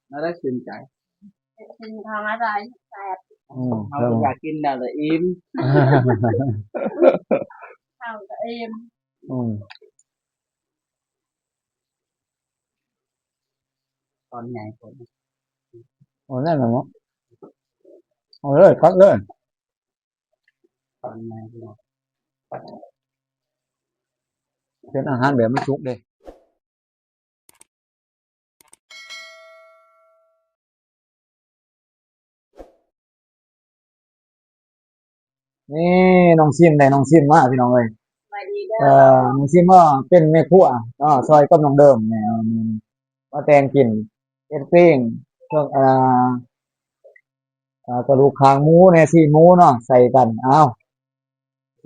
ແລ້ວໄດ້ຊື່ນໃຈ ກິນຂອງອະຮ່ອຍແຊບ ອືມ ເຮົາກໍຢາກກິນແລ້ວລະອີ່ມ ເຮົາກໍອີ່ມ ອືມ ຕອນໃຫຍ່ພຸ້ນ ເອົາແນ່ນອນເນາະ ເອົາເລີຍ ຕັກເລີຍ ຕອນໃຫຍ່ພຸ້ນ ເປັນອາຫານແບບມັນສຸກເດ້. ນີ້ນ້ອງຊິມ ໄດ້ນ້ອງຊິມມາພີ່ນ້ອງເອີຍ ສະບາຍດີເດີ ເອີ ນ້ອງຊິມມາເປັນແມ່ຄົວເນາະ ຊ່ອຍກັບນ້ອງເດີມນີ້ ມາແຕ່ງກິນ ເຮັດປີ້ງ ເຄື່ອງ ເອີ ອ່າ ກະດູກຄາງໝູແດ່ ຊີ້ນໝູເນາະ ໃສ່ກັນ ອ້າວ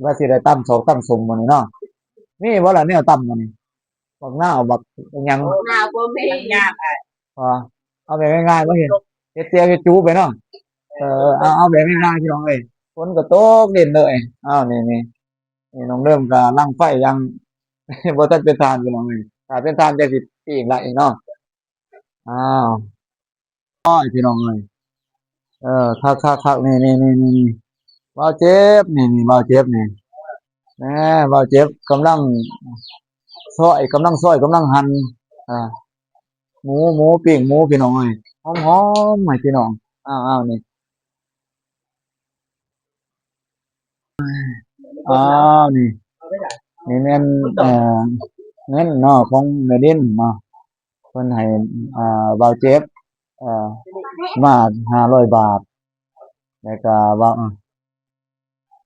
ວ່າຊິໄດ້ຕຳສອກຕຳສົ້ມມື້ນີ້ເນາະ ມີບໍ່ລະແນວຕຳມື້ນີ້ ບັກນາວ ບັກຫຍັງ ບັກນາວບໍ່ມີ ມັນຍາກອ້າຍ ອໍ ເອົາແບບງ່າຍໆ ບໍ່ເຮັດ ເຮັດແຈ່ວເຮັດຈູໄປເນາະ ເອີ ເອົາ ເອົາແບບງ່າຍໆ ພີ່ນ້ອງເອີຍ ຝົນກໍຕົກດິນເລີຍ ອ້າວ ນີ້ ນີ້ ນີ້ນ້ອງເລີ່ມກໍລັງໄຟຢ່າງ ບໍ່ທັນເປັນຖ່ານ ພີ່ນ້ອງເອີຍ ຖ້າເປັນຖ່ານຈັ່ງຊິປີ້ງໄດ້ເນາະ ອ້າວ ໂອ້ຍ ພີ່ນ້ອງເອີຍ ເອີ ຄັກໆໆ ນີ້ໆໆ ບ່າວເຈັບ ນີ້ໆ ບ່າວເຈັບນີ້ ແນ່ ບ່າວເຈັບກຳລັງຊອຍ ກຳລັງຊອຍ ກຳລັງຫັ່ນ ອ່າ ໝູ ໝູ ປີ້ງໝູ ພີ່ນ້ອງເອີຍ ຫອມໆ ໃຫ້ພີ່ນ້ອງ ອ້າວໆ ນີ້ ອ້າວ ນີ້ ນີ້ແມ່ນ ເອີ ເງິນເນາະ ຂອງແມ່ດິນເນາະ ເພິ່ນໃຫ້ ອ່າ ບ່າວເຈັບ ເອີ ມາຫ້າຮ້ອຍບາດ ແລ້ວກະບ່າວ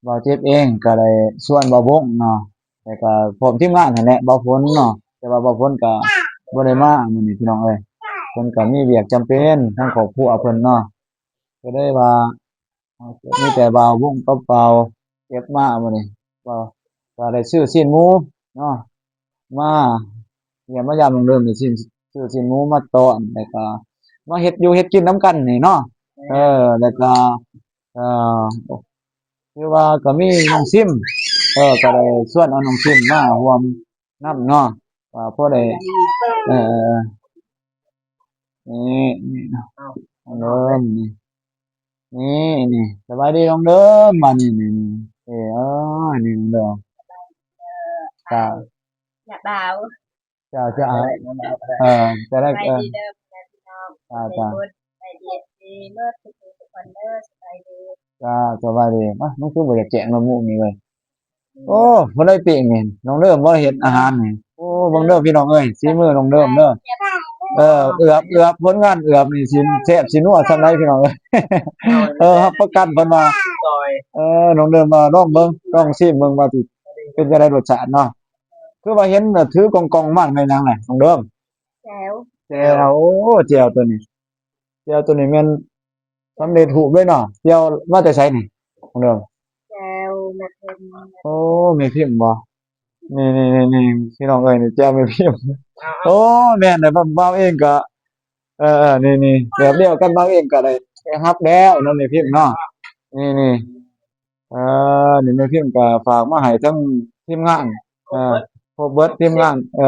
ບ່າວເຈັບເອງກະໄດ້ຊວນບ່າວບົງເນາະ ແລ້ວກະພ້ອມທີມງານຫັ້ນແຫຼະ ບ່າວຝົນເນາະ ແຕ່ວ່າບ່າວຝົນກະບໍ່ໄດ້ມາມື້ນີ້ ພີ່ນ້ອງເອີຍ ເພິ່ນກະມີວຽກຈຳເປັນທາງຄອບຄົວເພິ່ນເນາະ ກະເລີຍວ່າ ມີແຕ່ບ່າວວົງກັບບ່າວເຈັບມາມື້ນີ້ ກໍໄດ້ຊື້ຊີ້ນໝູເນາະ ມາຢ້ຽມມາຢາມນ້ອງເດີມນີ້ ຊື້ຊີ້ນໝູມາຕ້ອນ ແລ້ວກໍມາເຮັດຢູ່ເຮັດກິນນຳກັນນີ້ເນາະ ເອີ ແລ້ວກໍ ເອີ ຄືວ່າກໍມີນ້ອງຊິມ ເອີ ກໍໄດ້ຊວນເອົານ້ອງຊິມມາຮ່ວມ ນຳເນາະ ວ່າພໍໄດ້ ເອີ ນີ້ ນີ້ເນາະ ນ້ອງເດີມນີ້ ນີ້ ນີ້ ສະບາຍດີນ້ອງເດີມ ມານີ້ ນີ້ ນີ້ ເອີ ນີ້ນ້ອງເດີມ ເອີ ເຈົ້າ ເຈົ້າ ເຈົ້າ ເຈົ້າ ເອີ ຈະໄດ້ ສະບາຍດີເດີ ເອີ ພີ່ນ້ອງ ເຈົ້າ ເຈົ້າ ເອັຟຊີ ເບິດທຸກໆຄົນເດີ ສະບາຍດີ ເຈົ້າ ສະບາຍດີ ມາ ມັນຄືບໍ່ຢາກແຈ້ງເນາະ ໝູ່ນີ້ເວີຍ ໂອ້ ຜູ້ໃດປີ້ງນີ້ ນ້ອງເດີມບໍ່ເຮັດອາຫານນີ້ ໂອ້ ເບິ່ງເດີພີ່ນ້ອງເອີຍ ສີມືນ້ອງເດີມເດີ ເອີ ເອືອບ ເອືອບ ຜົນງານເອືອບນີ້ຊິແຊບຊິນົວສ່ຳໃດພີ່ນ້ອງເອີຍ ເອີ ຮັບປະກັນເພິ່ນວ່າ ເອີ ນ້ອງເດີມວ່າລອງເບິ່ງ ລອງຊີມເບິ່ງວ່າຊິເປັນຈັ່ງໃດລົດຊາດເນາະ ຄືວ່າເຫັນຖືກ່ອງໆມາແມ່ນຫຍັງນະນ້ອງເດີມ ແຈ່ວ ແຈ່ວ ໂອ້ ແຈ່ວໂຕນີ້ ແຈ່ວໂຕນີ້ແມ່ນ ສຳເລັດຮູບເລີຍເນາະ ແຈ່ວມາແຕ່ໃສນີ້ນ້ອງເດີມ ແຈ່ວແມ່ພິມ ໂອ້ ແມ່ພິມບໍ່ ນີ້ໆໆ ພີ່ນ້ອງເອີຍ ນີ້ແຈ່ວແມ່ພິມ ໂອ້ ແມ່ນແຫຼະ ບ່າວເອງກໍ ເອີໆ ນີ້ໆ ແບບດຽວກັນ ບ່າວເອງກໍໄດ້ໄປຮັບແລ້ວເນາະ ແມ່ພິມເນາະ ນີ້ໆ ເອີ ນີ້ແມ່ພິມກໍຝາກມາໃຫ້ທັງທີມງານ ເອີ ຄົບເບິດທີມງານ ເອີ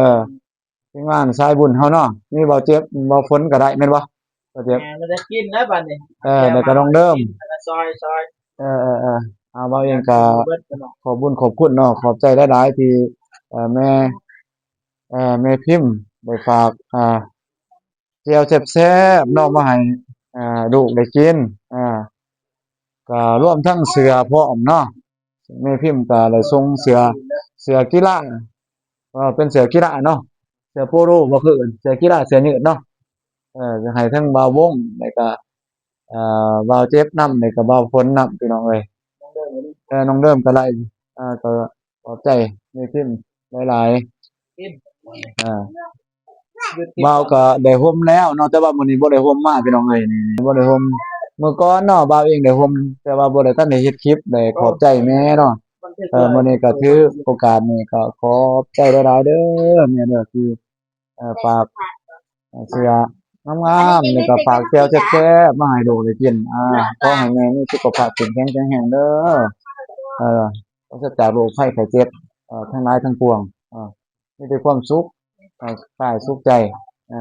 ທີມງານສາຍບຸນເຮົາເນາະ ມີບ່າວເຈັບ ບ່າວຝົນກໍໄດ້ແມ່ນບໍ່ ບ່າວເຈັບ ແມ່ນ ມັນຈະກິນແລ້ວບັດນີ້ ເອີ ແລ້ວກໍນ້ອງເດີມ ແລ້ວກໍຊອຍ ຊອຍ ເອີໆໆ ເອົາ ບ່າວເອງກໍຂອບບຸນຂອບຄຸນເນາະ ຂອບໃຈຫຼາຍໆ ທີ່ ເອີ ແມ່ ເອີ ແມ່ພິມໄດ້ຝາກ ອ່າ ແຈ່ວແຊບໆເນາະ ມາໃຫ້ ອ່າ ລູກໄດ້ກິນ ອ່າ ກໍລວມທັງເສື້ອພ້ອມເນາະ ແມ່ພິມກໍໄດ້ສົ່ງເສື້ອ ເສື້ອກິລາ ເອີ ເປັນເສື້ອກິລາເນາະ ເສື້ອໂປໂລບໍ່ ຄືເອີ້ນເສື້ອກິລາ ເສື້ອຍືດເນາະ ເອີ ໃຫ້ທັງບ່າວວົງ ແລ້ວກໍ ເອີ ບ່າວເຈັບນຳ ແລ້ວກໍບ່າວຝົນນຳ ພີ່ນ້ອງເອີຍ ເອີ ນ້ອງເດີມກໍໄດ້ ເອີ ກໍຂອບໃຈແມ່ພິມຫຼາຍໆ ເອີ ບ່າວກໍໄດ້ຫົ່ມແລ້ວເນາະ ແຕ່ວ່າມື້ນີ້ບໍ່ໄດ້ຫົ່ມມາພີ່ນ້ອງເອີຍ ນີ້ບໍ່ໄດ້ຫົ່ມ ມື້ກ່ອນເນາະ ບ່າວເອງໄດ້ຫົ່ມ ແຕ່ວ່າບໍ່ໄດ້ທັນໄດ້ເຮັດຄລິບ ໄດ້ຂອບໃຈແມ່ເນາະ ເອີ ມື້ນີ້ກໍຖືໂອກາດນີ້ກໍຂອບໃຈຫຼາຍໆເດີແມ່ເດີ ທີ່ ເອີ ຝາກເສື້ອງາມໆ ແລ້ວກໍຝາກແຈ່ວແຊບໆມາໃຫ້ລູກໄດ້ກິນ ອ່າ ຂໍໃຫ້ແມ່ມີສຸຂະພາບເຂັ້ມແຂງແຂງແຮງເດີ ເອີ ປາສະຈາກໂລກໄພໄຂ້ເຈັບ ເອີ ທັງຫຼາຍທັງປວງ ເອີ ມີແຕ່ຄວາມສຸກ ເອີ ກາຍສຸກໃຈ ເ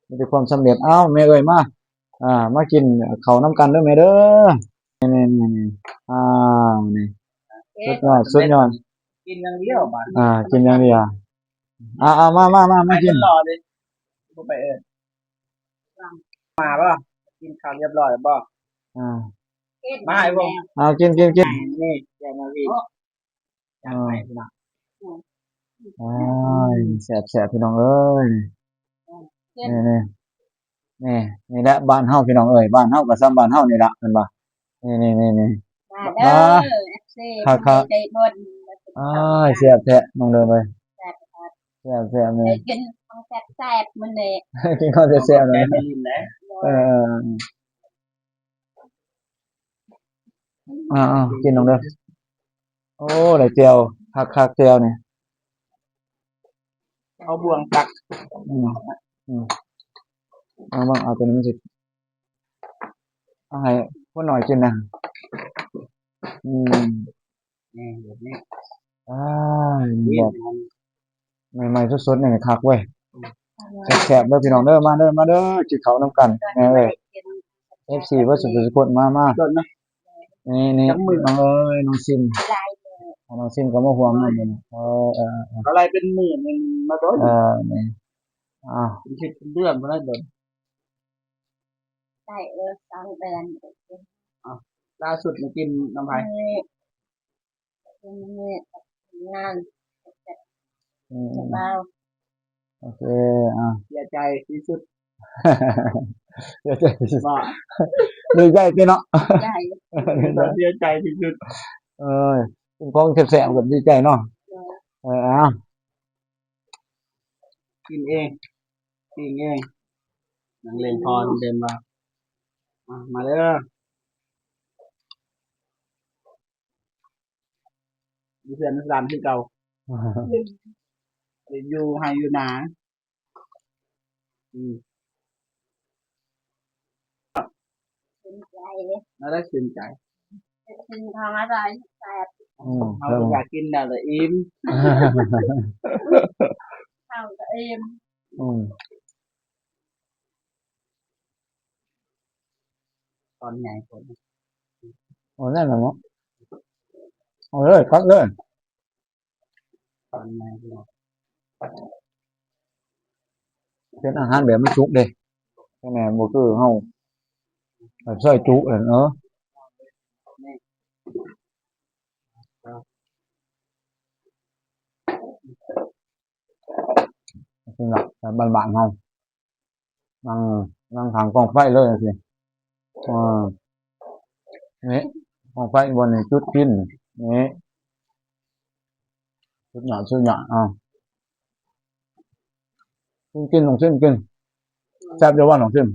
ອີ ມີແຕ່ຄວາມສຳເລັດ. ເອົ້າ ແມ່ເອີຍ ມາ ອ່າ ມາກິນເຂົ້ານຳກັນເດີແມ່ເດີ. ນີ້ໆໆ ອ້າວ ນີ້ ເຮັດ ສຸດຍອດ ສຸດຍອດ. ກິນຢ່າງດຽວບາດ ອ່າ ກິນຢ່າງດຽວ. ອ່າໆ ມາໆໆ ມາກິນ ຫຼໍ່ເດ້ ບໍ່ໄປເອີ້ນ ມາບໍ່? ກິນເຂົ້າຮຽບຮ້ອຍແລ້ວບໍ່? ອ່າ ມາໃຫ້ເບິ່ງ ເອົາ ກິນໆໆ ນີ້ ແກງມາວີ ຈັດໃຫ້ພີ່ນ້ອງ. ໂອ້ຍ ແຊບໆ ພີ່ນ້ອງເອີຍ. ນີ້ໆ ນີ້ ນີ້ແຫຼະບ້ານເຮົາພີ່ນ້ອງເອີຍ. ບ້ານເຮົາກໍສ່ຳບ້ານເຮົານີ້ລະ ແມ່ນບໍ່? ນີ້ໆໆໆ ມາເດີ ມາ ເອັຟຊີ ຄັກໆ ໃຈບຸນ. ອ້າຍ ແຊບແທ້ນ້ອງເດີມເອີຍ. ແຊບໆ ແຊບໆ ນີ້ ໄດ້ກິນຂອງແຊບໆ ມື້ນີ້ ກິນຂອງແຊບໆ ແລ້ວ ແຊບແທ້ແມ່ລິນເດ້. ເອີ ເອີ ເອີ ອ່າໆ ກິນລົງເດີ. ໂອ້ ໄດ້ແຈ່ວ ຄັກໆ ແຈ່ວນີ້ ເອົາບ່ວງຕັກ. ອືມ ອືມ ເອົາເບິ່ງ ເອົາຕົວນີ້ມັນຊິ ເອົາໃຫ້ຄົນໜ້ອຍກິນນະ. ອືມ ນີ້ ແບບນີ້ ອ້າຍ ນີ້ ແບບ ໃໝ່ໆ ສົດໆ ນີ້ຄັກເວີຍ. ແຊບໆ ເດີພີ່ນ້ອງເດີ ມາເດີ ມາເດີ ກິນເຂົ້ານຳກັນແມ່ເອີຍ. ເອັຟຊີ ເບິດສຸກໆ ທຸກຄົນ ມາ ມາ ນີ້ໆ ນ້ອງເອີຍ ນ້ອງຊິມ ນ້ອງຊິມກໍມາຮ່ວມນຳ. ເອີ ເອີ ເອີ ກໍໄລ່ເປັນມື້ໜຶ່ງມາໂດນ ເອີ ນີ້ ອ້າວ ເປັນທິດເປັນເດືອນບໍ່ໄດ້ໂດນ ໄດ້ ເອີ ສອງເດືອນ. ອ້າວ ລ່າສຸດນີ້ກິນນຳໃຜ? ເອີ ເຮັດງານ ອືມ ເຈົ້າ ໂອເຄ ອ່າ ເສຍໃຈທີ່ສຸດ ເສຍໃຈທີ່ສຸດ ບໍ່ ດີໃຈຕິເນາະ ໃຈ ເສຍໃຈທີ່ສຸດ. ເອີຍ ກິນຂອງແຊບໆ ກໍດີໃຈເນາະ. ເອີ ເອີ ອ້າວ ກິນເອງ ກິນເອງ ນັ່ງເຫຼັ່ນພໍເດີນວ່າ ມາ ມາເດີ. ຢູ່ເຮືອນຢູ່ຊານຄືເກົ່າ ຢູ່ໄຮ່ຢູ່ນາ. ອືມ ຊື່ນໃຈ ແນວໃດຊື່ນໃຈ? ກິນຂອງອະໄລແຊບ ອືມ ເຮົາກໍຢາກກິນແລ້ວລະອີ່ມ ເຮົາກໍອີ່ມ. ອືມ ຕອນໃຫຍ່ພຸ້ນ ໂອ້ ນັ້ນລະເນາະ ເອົາເລີຍ ກັດເລີຍ ຕອນໃຫຍ່ພຸ້ນ. ເປັນອາຫານແບບມັນສຸກເດ້ ແມ່ນບໍ່ຄືເຮົາແບບຊອຍຈຸຫັ້ນ ເອີ. ເປັນແບບບ້ານໆ ເຮົາ ນັ່ງ ນັ່ງຂ້າງກອງໄຟເລີຍຈັ່ງຊີ້. ອ່າ ນີ້ ກອງໄຟບ່ອນນີ້ຈຸດກິນ ນີ້ ສຸດຍອດ ສຸດຍອດ. ເອົາ ກິນ ກິນ ນ້ອງຊິມ ກິນ ແຊບຢູ່ບໍ່ນ້ອງຊິມ?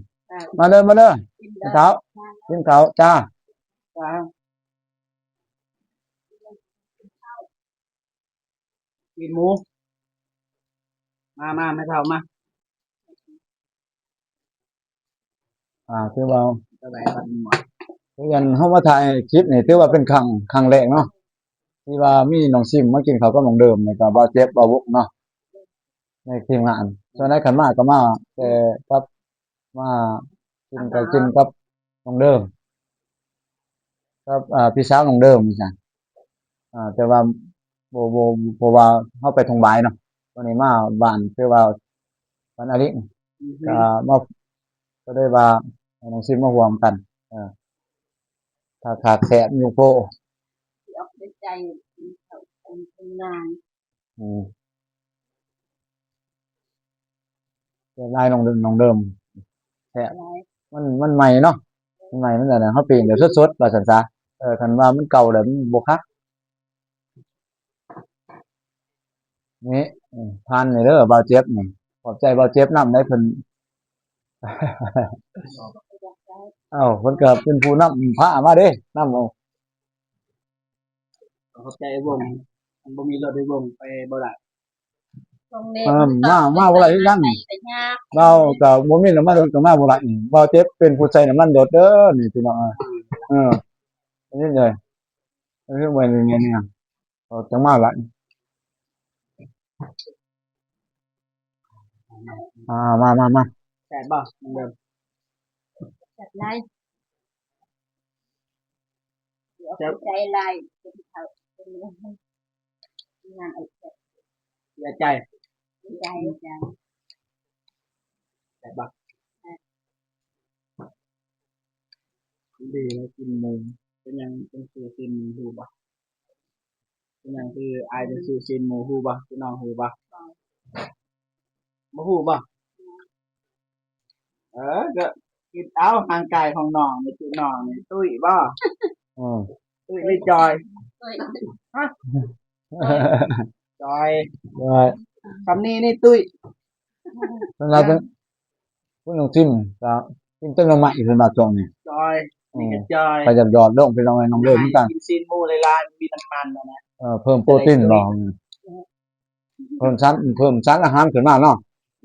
ມາເດີ ມາເດີ ກິນເຂົ້າ ກິນເຂົ້າ ຈ້າ ຈ້າ. ຕີນໝູ ມາ ມາ ແມ່ເຖົ້າມາ. ອ່າ ຖືວ່າ ສະບາຍດີໝູ ຄືກັນ ເຮົາມາຖ່າຍຄລິບນີ້ ຖືວ່າເປັນຄັ້ງ ຄັ້ງແລກເນາະ ທີ່ວ່າມີນ້ອງຊິມມາກິນເຂົ້າກັບນ້ອງເດີມ ແລ້ວກໍບ່າວເຈັບ ບ່າວບຸກເນາະ ໃນທີມງານ. ສ່ວນໃຫຍ່ຄັນມາກໍມາແຕ່ກັບ ມາກິນກໍກິນກັບ ນ້ອງເດີມ ກັບ ອ່າ ພີ່ສາວນ້ອງເດີມຊັ້ນ. ອ່າ ແຕ່ວ່າບໍ່ ບໍ່ ເພາະວ່າເຮົາໄປທົ່ງບາຍເນາະ ວັນນີ້ມາບ້ານ ຄືວ່າບ້ານອາລິ ອືຮຶ ກໍມາ ກໍເລີຍວ່າໃຫ້ນ້ອງຊິມມາຮ່ວມກັນ. ເອີ ຄັກໆ ແຊບຢູ່ໂພ ຊິອອກແຕ່ໃຈ ເປັນເຂົ້າເປັນນາງ. ອືມ ແຊບຫຼາຍນ້ອງເດີມ ນ້ອງເດີມ ແຊບ ມັນ ມັນໃໝ່ເນາະ ມັນໃໝ່ ມັນອັນນັ້ນ ເຮົາປີ້ງແບບສົດໆ ວ່າຊັ້ນຊະ. ເອີ ຄັນວ່າມັນເກົ່າແລ້ວມັນບໍ່ຄັກ. ນີ້ ອືມ ທານນີ້ເດີ ບ່າວເຈັບນີ້ ຂອບໃຈບ່າວເຈັບນຳໄດ໋ ເພິ່ນ ເອົ້າ ເພິ່ນກໍເປັນຜູ້ນຳພາມາເດ້ ນຳເອົາ. ຂອບໃຈໄອ້ວົງ ຄັນບໍ່ມີລົດໄອ້ວົງໄປບໍ່ໄດ້ ເອີ ມາ ມາບໍ່ໄດ້ຄືກັນ ເຮົາກໍບໍ່ມີນ້ຳມັນລົດກໍມາບໍ່ໄດ້. ບ່າວເຈັບເປັນຜູ້ໃສ່ນ້ຳມັນລົດເດີນີ້ພີ່ນ້ອງ. ເອີ ນີ້ເລີຍ ເອີ ເມື່ອຍນີ້ ເຮົາຈັ່ງມາຫຼາຍ. ອ່າ ມາ ມາ ມາ. ບບໍ່ນ້ອງເດີມ? ແຊບຫຼາຍ. ແຊບ ໃຈຫຼາຍ ເປັນເຂົ້າເປັນຫຍັງ ງານໄອ້ແຊບ ເສຍໃຈ ເສຍໃຈ. ແຊບບໍ່? ແຊບ. ດີແລ້ວກິນໝູ. ເປັນຫຍັງຈຶ່ງຊື່ຊີ້ນໝູ ຮູ້ບໍ່? ເປັນຫຍັງຄືອ້າຍຈຶ່ງຊື່ຊີ້ນໝູ ຮູ້ບໍ່? ພີ່ນ້ອງຮູ້ບໍ່? ບໍ່ຮູ້ບໍ່? ເອີ ກໍຄິດເອົາ ຮ່າງກາຍຂອງນ້ອງນີ້ ຄືນ້ອງນີ້ຕຸ້ຍບໍ່? ອືມ ຕຸ້ຍຫຼືຈ່ອຍ? ຕຸ້ຍ. ຮະ? ຈ່ອຍ ຈ້ອຍ. ຄຳນີ້ນີ້ຕຸ້ຍ. ເພິ່ນວ່າ ເພິ່ນ ເພິ່ນຕ້ອງກິນ ກໍກິນແຕ່ໜໍ່ໄມ້ ເພິ່ນວ່າຊ່ວງນີ້ ຈ່ອຍ. ອືມ ນີ້ກໍຈ່ອຍ. ກໍຢາກຢອດລົງ ພີ່ນ້ອງເອີຍ ນ້ອງເດີມ ຄືກັນ ກິນຊີ້ນໝູຫຼາຍໆ ມີນ້ຳມັນນະ. ເອີ ເພີ່ມໂປຣຕີນບໍ່? ເພີ່ມສານ ເພີ່ມສານອາຫານຂຶ້ນມາເນາະ.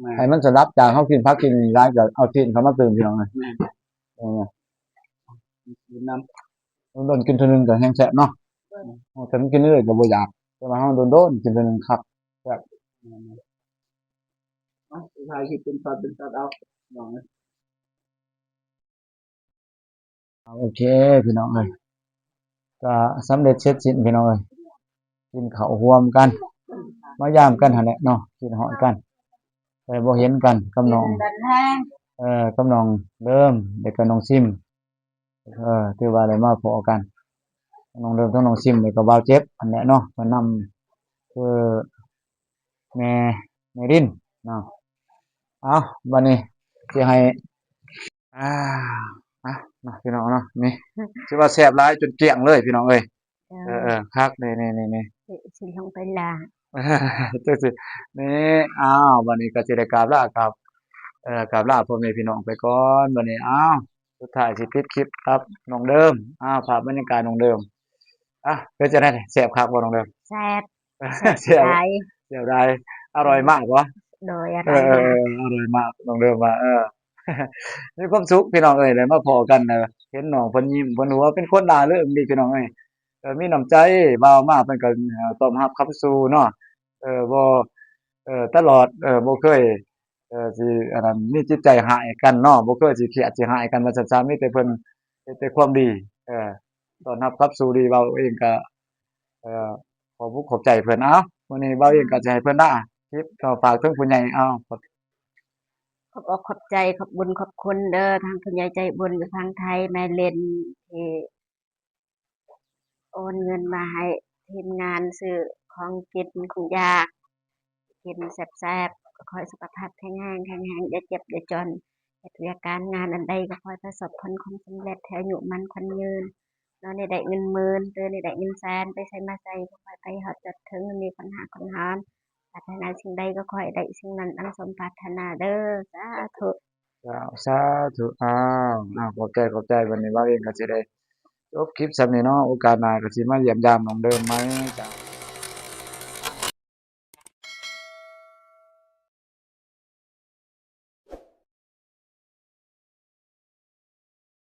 ແມ່ນ. ໃຫ້ມັນສະຫຼັບຈາກເຮົາກິນຜັກກິນຫຍັງຫຼາຍ ກໍເອົາຊີ້ນເຂົ້າມາຕື່ມ ພີ່ນ້ອງເອີຍ. ແມ່ນ. ເອີ ກິນນຳ ດົນໆກິນເທື່ອໜຶ່ງກໍແຮງແຊບເນາະ. ແມ່ນ. ເອີ ແຕ່ມັນກິນເລື້ອຍກໍບໍ່ຢາກ ແຕ່ວ່າເຮົາດົນໆກິນເທື່ອໜຶ່ງຄັກ ແຊບ. ແມ່ນ. ເອົາ ຖ່າຍຄລິບເປັນຕອນເປັນຕອນເອົາ ພີ່ນ້ອງເອີຍ. ເອົາ ໂອເຄ ພີ່ນ້ອງເອີຍ ກໍສຳເລັດເສັດສິ້ນ ພີ່ນ້ອງເອີຍ ກິນເຂົ້າຮ່ວມກັນ ມາຢາມກັນຫັ້ນແຫຼະເນາະ ຄິດຮອດກັນ ແຕ່ບໍ່ເຫັນກັນກັບນ້ອງ ເອີ ກັບນ້ອງເດີມ ແລ້ວກໍນ້ອງຊິມ. ເອີ ຖືວ່າໄດ້ມາພໍ້ກັນ ນ້ອງເດີມທັງນ້ອງຊິມ ແລ້ວກໍບ່າວເຈັບຫັ້ນແຫຼະເນາະ ເພິ່ນນຳ ຄືແມ່ ແມ່ລິນເນາະ. ເອົາ ບັດນີ້ຊິໃຫ້ ອ່າ ອ່ະ ເນາະ ພີ່ນ້ອງເນາະ ນີ້ ຖືວ່າແຊບຫຼາຍຈົນກ້ຽງເລີຍ ພີ່ນ້ອງເອີຍ. ເອີ ເອີ ຄັກ ນີ້ໆໆ ຊິ ຊິລົງໄປລ້າງ ຈັ່ງຊີ້ ນີ້. ອ້າວ ບັດນີ້ກໍຊິໄດ້ກາບລາ ກັບ ເອີ ກາບລາພໍ່ແມ່ພີ່ນ້ອງໄປກ່ອນ ບັດນີ້. ອ້າວ ສຸດທ້າຍຊິປິດຄລິບກັບນ້ອງເດີມ. ອ້າວ ພາບບັນຍາກາດນ້ອງເດີມ ອ່ະ ເປັນຈັ່ງໃດ ແຊບຄັກບໍ່ນ້ອງເດີມ? ແຊບ ແຊບ ແຊບຫຼາຍ ແຊບຫຼາຍ. ອະຮ່ອຍມາກບໍ່? ໂດຍ ອະຮ່ອຍ ເອີ ມາກ ອະຮ່ອຍມາກ ນ້ອງເດີມວ່າ. ເອີ ມີຄວາມສຸກ ພີ່ນ້ອງເອີຍ ໄດ້ມາພໍ້ກັນ ເຫັນນ້ອງເພິ່ນຍິ້ມ ເພິ່ນຫົວ ເປັນຄົນລ່າເລີງດີ ພີ່ນ້ອງເອີຍ. ເອີ ມີນ້ຳໃຈ ບ່າວມາເພິ່ນກໍ ເອີ ຕ້ອນຮັບຂັບສູ່ເນາະ. ເອີ ບໍ່ ເອີ ຕະຫຼອດ ເອີ ບໍ່ເຄີຍ ເອີ ຊິອັນນັ້ນ ມີຈິດໃຈຮ້າຍກັນເນາະ ບໍ່ເຄີຍຊິຄຽດຊິຮ້າຍກັນວ່າຊັ້ນຊະ ມີແຕ່ເພິ່ນເຮັດແຕ່ຄວາມດີ ເອີ ຕ້ອນຮັບຂັບສູ່ດີ. ບ່າວເອງກໍ ເອີ ຂອບອົກຂອບໃຈເພິ່ນ. ເອົາ ມື້ນີ້ບ່າວເອງກໍຊິໃຫ້ເພິ່ນລາຄລິບ ກໍຝາກເຖິງຜູ້ໃຫຍ່. ເອົາ ຂອບ ຂອບອົກຂອບໃຈ ຂອບບຸນຂອບຄຸນເດີ ທາງຜູ້ໃຫຍ່ໃຈບຸນຢູ່ຝັ່ງໄທ ແມ່ເລນ ທີ່ ໂອນເງິນມາໃຫ້ທີມງານຊື້ຂອງກິນຂອງຢາກກິນແຊບໆ. ຂໍໃຫ້ສຸຂະພາບແຂງແຮງ ແຂງແຮງ ຢ່າເຈັບຢ່າຈົນ ເຮັດວຽກການງານອັນໃດກໍຂໍໃຫ້ປະສົບຜົນຄວາມສຳເລັດ ໃຫ້ອາຍຸໝັ້ນຂວັນຍືນ. ເນາະ ນີ້ໄດ້ເງິນໝື່ນ ເຕີນີ້ໄດ້ເງິນແສນ ໄປໃສມາໃສກໍຂໍໃຫ້ໄປຮອດຈອດເຖິງ ມີຄົນຮັກຄົນຫອມ. ປາດຖະໜາສິ່ງໃດກໍຂໍໃຫ້ໄດ້ສິ່ງນັ້ນອັນສົມປາດຖະໜາເດີ ສາທຸ. ເຈົ້າ ສາທຸ. ອ້າວ ອ້າວ ຂອບໃຈ ຂອບໃຈ. ບັດນີ້ບ່າວເອງກໍຊິໄດ້ຈົບຄລິບສ່ຳນີ້ເນາະ ໂອກາດໜ້າກໍຊິມາຢ້ຽມຢາມນ້ອງເດີມໃໝ່. ເຈົ້າ.